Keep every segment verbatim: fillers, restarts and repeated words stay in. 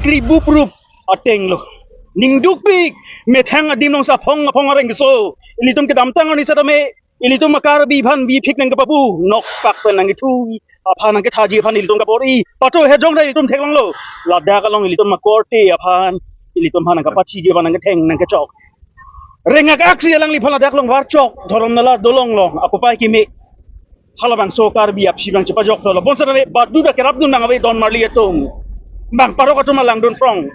Kribuprup ateng lo. Ningdukpik, methang adim nong sa phong phong areng so. Ilitum kedamtang arni setame, ilitum a-Karbi aphan biphik nangkepapu, nokpak pen nangkethu aphan nangkethaji aphan ilitum kapor-i. Pato hejong ta ilitum theklonglo. Ladak along ilitum akorte aphan, ilitum aphan nangkapachiji aphan nangketheng nangkechok. Rengak aksi alangliphan ladak along varchok, Dhorom Nala dolong along, akopai keme. Halabangso Karbi aphi abang chepajok dolo. Bonseta ave, badu ta kerapdun abang ave don marli atum. Bang parok atum alangdun phrong.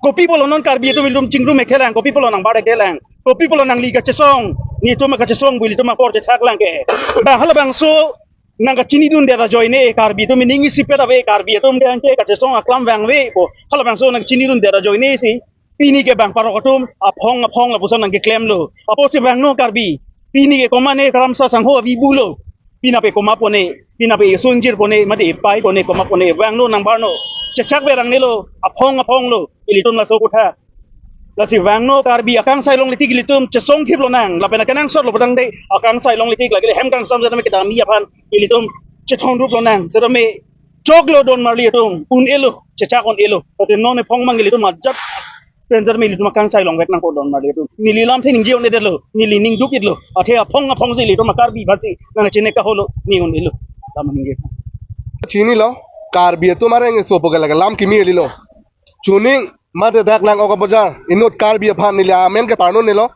Kopi pulo non Karbi atum ilitum chingrum ekthelang, kopi pulo nangbar ekthelang. Kopi pulo nangli kachesong, netum kachesong pu ilitum apor chethaklang ke. Bang halabangso nangkachinidundet ajoine, Karbi atum ning isipet ave, Karbi atum ke anke kachesong aklam vangvepo. Halabangso nangchinidundet ajoine si. Pini ke bang parok atum aphong aphong lapuson nangkeklemlo. Apotsi vangno Karbi. Pini ke komatne Kramsa Sangho avi bulo. Pinape komat pone, pinape isungjir pone, mate ipai pone, komat pone, vangno nangbarno. Chechak berangnelo, aphong aphonglo, ilitum laso kotha. Lasi vangno Karbi akangsai longle tik ilitum chesong thip lonang, lapen akenangsot lo padang de, akangsai longle tik lagi le hem kangsam jana me kedam iya aphan, ilitum chethon rup lonang, setame choklo don marli atum, un-elo, chechak un-elo. Lasi non ephong mang ilitum ajat pen setame ilitum akangsai longvek nangpo don marli atum. Neli lamthe ningje un-edetlo, neli ningduk-etlo. Athe aphong aphong si ilitum a-Karbi aphansi nangchinek kaholo, ne un-elo. Lam ningje. Chinilo, Karbi atum areng sopo ke lake lam kimi elilo. Chuning mate dak lang oka bojar, inut Karbi aphan neli amen ke parno nelo.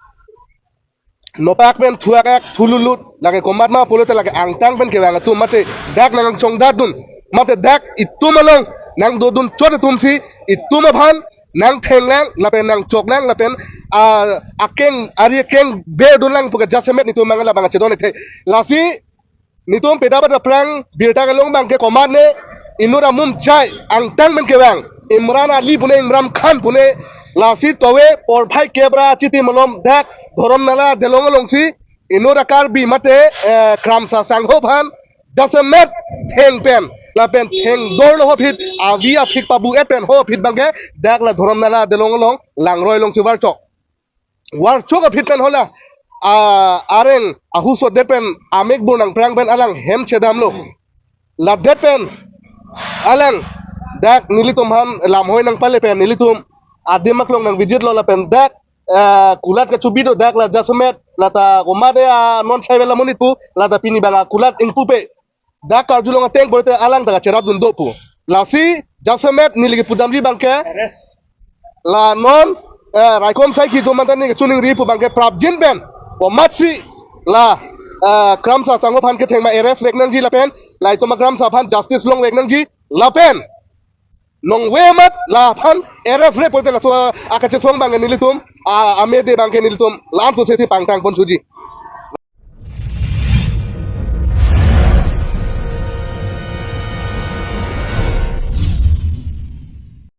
Nopak pen thuak ak thululut, lake komat ma pulote lake angtang pen kevang atum mate dak nangchongdatdun, mate dak itum along nangdodun chot atumsi itum aphan nangthenglang, lapen nangchoklang, lapen, ah, akeng, ari akeng berdunlang puke jasemet netum abang labang chedon ethe. Lasi netum pedap aphrang birta kelong abang ke komatne inut amum chai angtang pen kevang. Imran Ali pune, Imran Khan pune, lasi tove porphai kep ra chiti malom dak Dhorom Nala delong alongsi inut a-Karbi mate, eh, Kramsa Sangho aphan jasemet theng pen, lapen thengdorlo ho aphi, avi aphik pabu-et pen ho aphi abang ke dak la Dhorom Nala delong along langroi alongsi varchok. Varchok aphi pen hala, ah, areng ahusot det pen amek bur nangprang pen alang hem chedamlo. Ladet pen alang dak nelitum aphan lamhoi nangpale pen nelitum adim aklong nang visit lo lapen dak, ah, kulat kachubi do dak la jasemet lata komat ya non tribal amonit pu lata pini abang akulat ingpupe. Dak karjulong ateng pulote alang ta kacherapdun do pu. Lasi jasemet neli kepudamji abang ke. Arrest. La non, eh, raikom sai kitu mantan ne kachiningri pu abang ke prapjin pen. Komatsi la, eh, Kramsa Sangho aphan ketheng ma arrest vek nangji lapen, la itum a-Kramsa aphan justice longvek nangji lapen. Nong ve mat la aphan arrest vek pulote laso, ah, kachesong abang ke nelitum, ah, amede abang ke nelitum, lam so seti pangtang pon suji.